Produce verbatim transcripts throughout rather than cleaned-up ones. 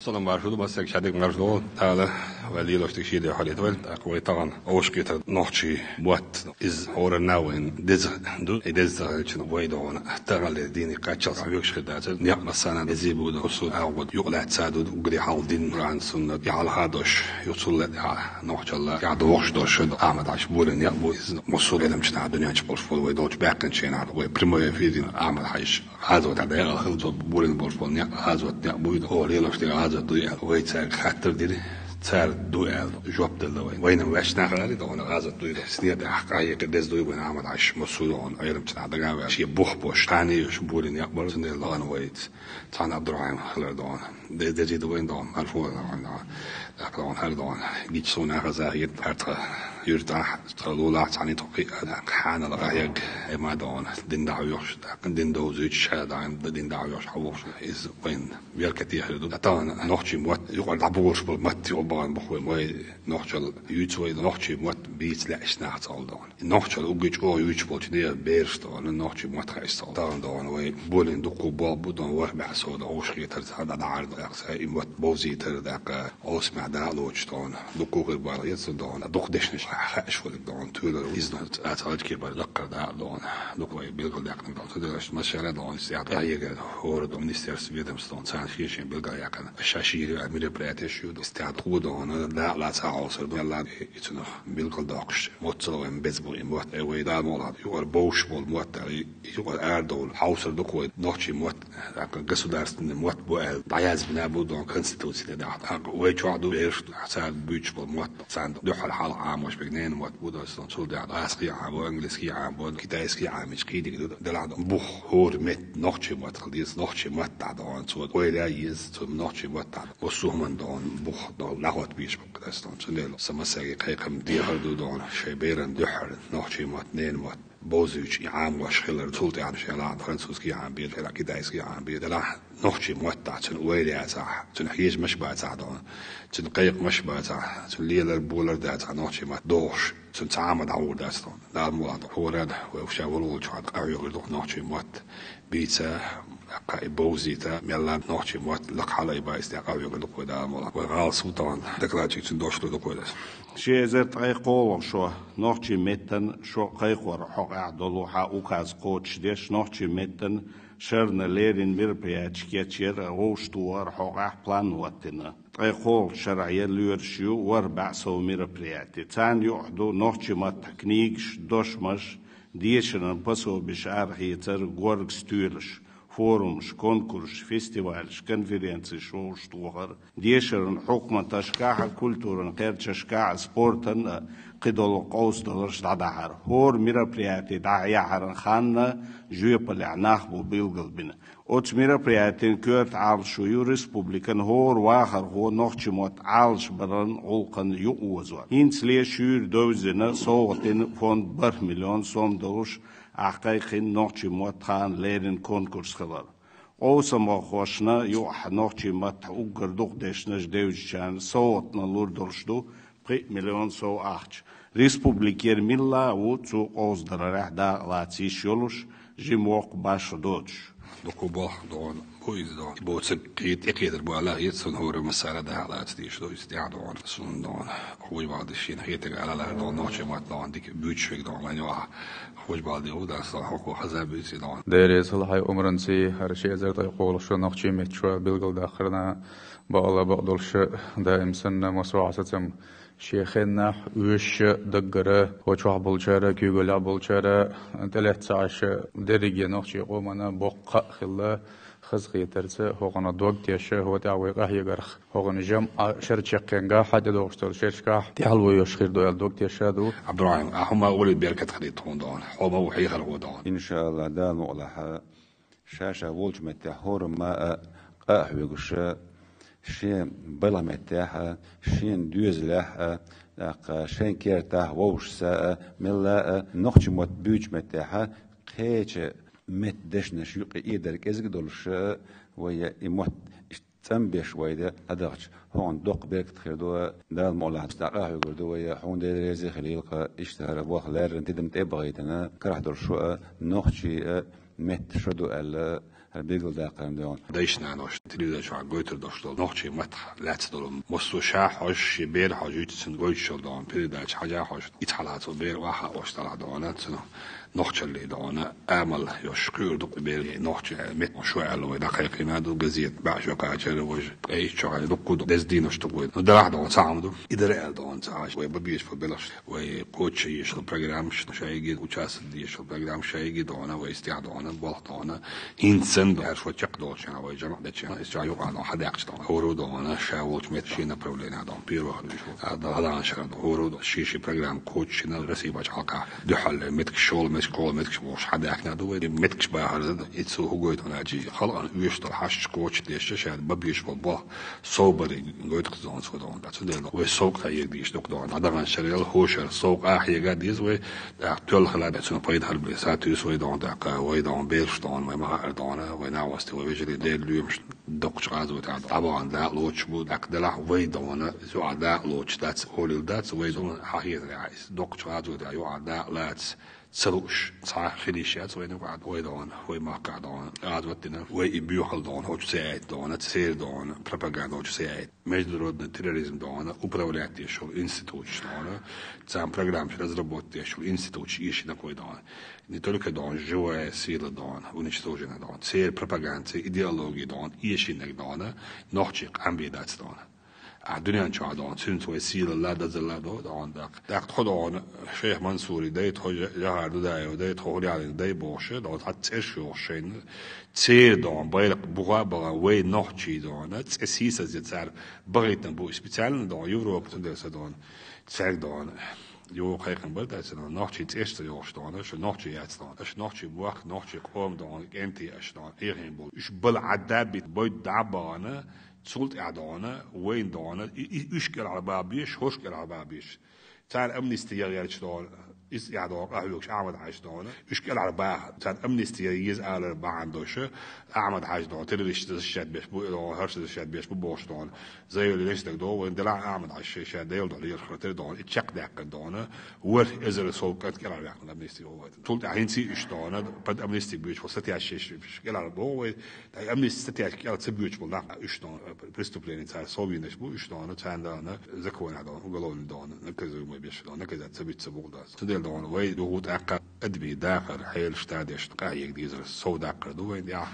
Салам маршо ду, массег шадик маршо ду. Дала вай лелош дика шеде хьалийта вай. ТӀаккха вай тахана овш кхетар нохчий мотт, иза хӀоранна вайн деза ду. И деза хилча вай догӀана таханлера дийне кхаччалц хьоьгуш хир дацар. Некъ массанна дезий бу ду, су агӀгӀуд юкъ лаьцна ду, уггаре хьалха дин, Къуръан, суннат, и хьалха дош, юцул лаьтта нохчалла, я дохуш дош, Ахьмад-Хьаьжа болийна некъ бу иза. Массо а Ӏеламчу наха дуьнен чу болуш болу вай долчу баьхкинчу хенахь, вай прямой эфиран Ахьмад-Хьаьжа гӀазот дӀадаькъала хила цо болийна болуш болу некъ, гӀазот некъ бу иза. Оха лелош дерг гӀазот дуй аьлла, вай цаьрга хаттар дира, цара ду аьлла, жоп делла вай. Вайна ваьчча наха аьлла, догӀана гӀазот дуй. Снег тӀехь къахьега деза дуй вайна Ахьмад-Хьаьжа, массо а догӀана Ӏеламчу наха дагаваьлла, шен бух бош, кхане йолуш болийна некъ бара, цундела лаана вайца. Цхьана Абдурахьим хилар догӀана. Де-, дезий ду вайн догӀана, маршо ду вайн догӀана. ТӀаккха догӀана хӀара догӀана. Гича суна хаза хетта, хӀара тхан юьртахь, тхан лулахь, цхьаьна тхо кхиъна, хьанала къахьегна, хӀума догӀана. Дин дӀахьоьхуш, тӀаккха дин довзуьйтуш, ша даим дин дӀахьоьхуш, хьан вохуш, иза вайн беркате хир ду. Тахана нохчий мотт, юкъара дӀаболуш болу мотт, юкъа бахана боху вай, вай нохчалла юьйцу вай, нохчий мотт бийца лаьа иштта нах цӀалла догӀана. Нохчалла угги чӀогӀа юьйцуш болчу нехан бераш догӀана, нохчий мотт хаьа иштта цӀалла догӀана. Вай болийна дуккха болх бу догӀана, ворхӀ бӀе сов догӀана, овш кхетар цхьа дӀа-, дӀахьар догӀана, и мотт бовзийтар даккха, овса мехь дакъа лоцуш догӀана. Дуккха хир бара, эцна догӀана. Дукха дешнаш хаьаш волиг догӀана, тоьлар иза догӀана, цӀа ца гӀачке бара лаккхара дакъа догӀана. Дукха вай билгалдаьккхина догӀана. Цу дешнаш массара догӀана, иштта тӀаьхьа егар хӀора догӀана, министерство, ведомство догӀана, царна шен-шен билгалъяьккхина. Ша шийра мероприятеш ю, иштта тхо догӀана, дакъа лаца хьовсур ду, Алла И цунах билгалдоккхуш, моццал вайн беза бу и мотт, э, вай Дала мукъалахь, юкъара бовш болу мотт аьлла, и юкъара арадовла хьовсур ду-кх вай нохчий мотт, тӀаккха государственный мотт бу аьлла, дӀаяздина бу догӀана конституци тӀехь. ТӀаккха вай чохь ду бераш, цара буьйцуш болу мотт, царна дуьххьара хьалха Ӏамош берг ненан мотт бу, дацлон цул тӀаьхьа гӀазкхий Ӏам бу, английский Ӏам бу, китайский Ӏам, иштта кхидиг ду. Делахь ду бух, хӀора меттан нохчий мотт хила деза, нохчий маттахь догӀана цо ойла е еза, цо нохчий маттахь. Массо а хӀуманна догӀана бух догӀана дӀахӀотта безаш бу-кх дацлон. Цундела сан массаьрга кхайкхам дехар ду догӀана, шайн беран дуьххьара нохчий мотт, ненан мотт бовзуьйтуш и Ӏамош хилар, цул тӀаьхьа шайн лаахь французский Ӏам бе, шайн лаахь китайский Ӏам бе. Делахь нохчий маттахь цуьнан ойла яцахь, цуьнан хьежамаш бацахь догӀана, цуьнан кхайкхамаш бацахь, цуьнан лелар болар дацахь нохчий мотт дохуш, цуьнан цхьа а ма дӀагӀур дац догӀана. Дала мукъалахь, хӀора а вай ша волу волчохь къахьоьгур ду-кх нохчий мотт бийца, тӀаккха и бовзийта, мелла а нохчий мотт лакха хьала а байъиста къахьоьгур ду-кх вай, Дала мукъалахь. Вай гӀалас ву тахана, докладчик, цуьнан дош лур ду-кх вай. Ши эзар ткъе кхоалгӀа шо нохчий меттан шо кхайкхоран хьокъехь долу хьан указ кхочушдеш, нохчий меттан шарна леррина мероприятеш кечъяр вовшахтохаран хьокъехь план хӀоттийна. Ткъе кхоалгӀачу шарахь ян лоьраш ю ворхӀ бӀе сов мероприяти. Царна юкъахь ду нохчий маттахь книгаш, дошамаш, дешаран пособеш арахецар, горга стоьлаш, форумаш, конкурсаш, фестивалаш, конференцеш вовшахтохар, дешаран хьукматашкахь а, культуран кхерчашкахь а, спортан а кхидолу къовсадаларш дӀадахьар. ХӀора мероприяти дӀаяхьаран хан жоьпаллехь нах бу билгалбина. Оцу мероприятин коьрта Ӏалашо ю республикан хӀора вахархо нохчий мотт Ӏалашбаран гӀуллакхана юкъаозор. ХӀинцале шуьйра довзийна совгӀатийн фонд бархӀ миллион сом долуш, ахь кхайкхина нохчий мотт хана леррина конкурс хилар. Къовсамхошна юкъахь нохчий маттахь уггар дукха дешнаш девзачарна совгӀатна лур долуш ду пхи миллион сов ахча. Республикера милла а ву цу къовсадаларехь дакъа лаца йиш йолуш, жима воккха башха доцуш. Дукха болх догӀана бу иза догӀана. Боцург кхета, тӀекхетар бу аьлла хета суна, хӀора массара а дакъа лаца дийш ду иза тӀехь догӀана. Суна догӀана Хож-Бахьди шена хетарг ала лаьара догӀана, нохчий мотт догӀана дика буьйцуш верг догӀана вайн юкъахь. Хож-Бахьди ву, дас догӀана, хьо-, хьо хаза буьйций догӀана. Дера, цул хьайн, Умранций, хӀара ши эзар ткъе кхоалгӀа шо нохчий меттан шо билгалдаккхарна бакъала бакъдолуш, даим санна, массо а сацам шен хеннахь оьшуш, даггара, хӀокху чохь болчара, куьйгаллехь болчара тӀелаьцна ца Ӏаш, дерриге нохчийн къомана боккха а хилла, хазахетарца, хӀокхунна дог теша, хӀокху тӀехь вай къахьегарх, хӀокхунна жамӀ а шарчекхенгахь, хьан тӀедогӀуш долу шерашкахь тӀаьхьало йолуш хир ду аьлла дог теша ду. Абдурахьим, ахь хӀума олий беркат хилийта тхуна догӀана, хьо ма ву хьехархо догӀана. Иншааллах, Дала мукъалахь, ша-ша волчу меттехь хӀорамма а къа а хьоьгуш, шен балха меттехь а, шен доьзалехь а, тӀаккха шайн кертахь вовшашца а, мелла а нохчий мотт буьйцучу меттехь а, кхечу меттан дешнаш юкъа эдар кӀезиг а долуш, вай и мотт иштта цӀанбеш вай де дӀадахча, хьуна доккха беркат хир ду, Дала мукъалахь, дӀакъа а хьоьгур ду вай, хьуна Дела реза а хилийла-кх, иштта хӀара ваха лаьррина тидам тӀе а бахийтина, карахь долуш шо а, нохчий а, меттан шо ду аьлла, ХӀара бегал даккхар догӀун. Дайша-наноша телевизор чохь гойтур долуш долу нохчийн маттах лаьцна долу массо а ша хьожуш, шен бер хьожуш, цуьнан гойтуш йолу догӀун передача хьажа хьожуш, ицхьалаца бер ваха а ош талахь догӀун, цуьнан нохчаллий догӀун, амал йош кхуьур ду бер нохча меттан шо аьлла вай дӀакхайкхийна ду, газета баьӀ шо кхачара важа, ткъе итт шо хьайна дуккха ду, деза дийнаш ду вай. Ну, дарахь догӀун цхьа хӀума ду. И дара аьлла догӀун ца хьажа, вай бан безаш болу белхаш. Вай кхочуш еш йолу программаш шайги, участие деш йолу программа шайги догӀун, вай стехь догӀун, болх догӀун. ХӀинца санна ду, хӀара шо чекхдолчу хенахь, вай жамаӀ дечу хенахь, иза чохь юкъахь догӀун хьадаккхаш догӀун. ХӀора догӀун, ша волчу метта шена направление догӀун. Первый хьуна вуьш ву. А, дала хан шарахь догӀун. ХӀора догӀун, ши-ши программа кхочушшина Россия-бачу хьалха дуьхьал меттигаш, шолгӀа меттигаш, кхоалгӀа меттигаш бохуш хьадаьхкина ду вай. Меттигаш бахар, иза цо хӀун гойту хьуна аьлча, халкъана оьшуш долу хьашташ кхочушдеш, ша бан безаш болу болх совбаре гойту-кх догӀун, цо догӀун. Цундела вай сов къахьега дезаш ду-кх догӀун. ДӀадаханчу шарал хӀора шарахь сов къахьега деза вай, тӀаккха тоьлла хила деза, цунна пайда хьалабе сатуьйсу вай догӀун, тӀаккха вай догӀун бераш догӀун, вай ма-хаъара догӀун, вай нахвасте, вай вежарий Делан лоьмаш доккхачу гӀазотехь догӀун. ДӀабахана дакъа лоцуш бу, тӀаккха делахь вай догӀун, юкъахь дакъа лоцуш дац, олийла дац, вай догӀун хьахетарехь, иза доккхачу гӀазотехь юкъахь дакъа лаца ца лууш цхьа хила йиш яц вайна юкъахь, вай догӀун, вай махкахь догӀун, гӀазот дина, вай и боьхалла догӀун, хӀокху ца яйта догӀун, церан догӀун, пропаганда хӀокху ца яйта. Международный терроризм догӀун, управлять деш йолу институташ догӀун, царна программаш разработать деш йолу институташ эшийна-кх вай догӀун. Не только догӀун, живая сила догӀун, уничтожена догӀун, церан пропаганда, церан идеология догӀун, эшийнарг догӀун, нохчий къам бен дац догӀун. Ахь дуьнен чохь догӀун, цуьнца вай сийлалла, дазалла до догӀун даккха. ТӀаккха тхо догӀун, шайх Мансури дай, тхо Жа-, Жахар Дудаев дай, тхо хӀуриалин дай бохуш, догӀун цхьацца цӀераш йохуш шайна, церан догӀун, байракх буха а бахана, вай нохчий догӀун, цӀе сийсазъян цара бахийтина бу, специально догӀун, Европа цундела са догӀун, цаьрга догӀун. Юха кхайкхам бара тӀаьцна, нохчий цӀеш ца йохуш догӀун, шу нохчий яц догӀун, аша нохчий бохк, нохчий къом догӀун, кӀентий аша догӀун, Ӏехийна болу. Уьш бала Ӏадда а битта, бойда дӀа а бахана, цул тӀаьхьа догӀун, вайна догӀун, и, и, уьш кӀелхьарбаха безаш, хӀорш кӀелхьарбаха безаш. Цара амнисти ян гӀерташ догӀун, иза тӀехь догӀун, къахьоьгуш Ахьмад-Хьаьжа догӀун, уьш кӀелхьарбаха. Цара амнисти ян еза алар бахьана долуш, Ахьмад-Хьаьжа догӀун, террористаш защищать беш бу, догӀун, хӀорш защищать беш бу бохуш догӀун. Заявлени стаг догӀу, вайн делахь Ахьмад-Хьаьжа ша Делан дуьхьа лелаш хила тера догӀун, и чекхдаккхина догӀун, ворхӀ эзар сов кӀант кӀелхьарваьккхина амнисти вогӀу вайтан. Цул тӀаьхьа хӀинца а уьш догӀун, под амнисти буьйцуш болу сатеш еш кӀелхьарбоху вай, ткъа амнисти сатеш кӀел ца буьйцуш болу нах уьш догӀун, преступлени цара сов йинаш бу, уьш догӀун, царна догӀун, законехь догӀун, уголовный догӀун, наказуемый беш догӀун, наказать ца буьту ца боху дац. Цундела догӀун, вай юха тӀаккха адамийн дахар, хьелаш тадеш, къахьега дезар сов даккхар ду вайн тӀехь.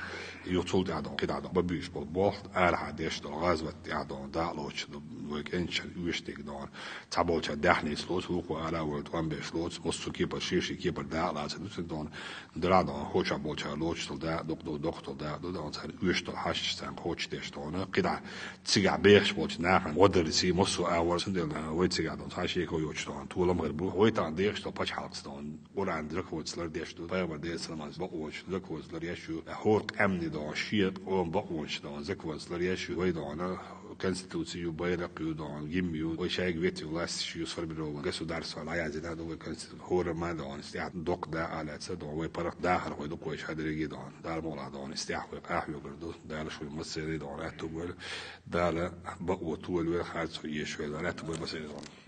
Юха цул тӀаьхьа догӀун, кхидӀа догӀун, бан буьйцуш болу болх, арахьа деш долу гӀазот тӀехь догӀун, дакъа лоцуш ду, вай кӀенташна оьшург догӀун. Цхьаболчара даьхница лоцу, вукхо ара а вара тӀом беш лоцу, массо а кепара, шен-шен кепара дакъа лаца ду цуьнан догӀун. Дарахь догӀун, хӀокху чохь болчара лоцуш долу дакъа, дукха долу, доккха долу дакъа ду догӀун, царна оьшуш долу хьашташ царна кхочушдеш догӀун. КхидӀа цигахь бехаш болчу нахана гӀо дара сий массо а агӀор, цундела вай цигахь догӀун, цхьа шеко йоцуш догӀун, толамгӀар бу. Вайтахь дехаш долу пачхьалкхаца догӀун, Къуръан законаца лардеш ду, пайхамар Делан саламас бакъонаш законаца ларъеш ю, хӀора къаьмнийн догӀун, шен къоман бакъонаш догӀун, законаца ларъеш ю, вай догӀун, конституци ю, байракх ю догӀун, гимн ю, вай шайга ветви власташ ю, сформирован государство дӀаяздина ду вай конституци. ХӀора ма догӀун, стехь доккха дакъа лаьцна догӀун, вай паргӀат дахархой ду-кх вай шадерриге догӀун. Дала мукъалахь догӀун, стехь вай къахьоьгур ду, Дала шуна массеран догӀун аьтту бойла, Дала бакъо толавойла, харцо эшавойла, аьтту бойла массеран догӀун.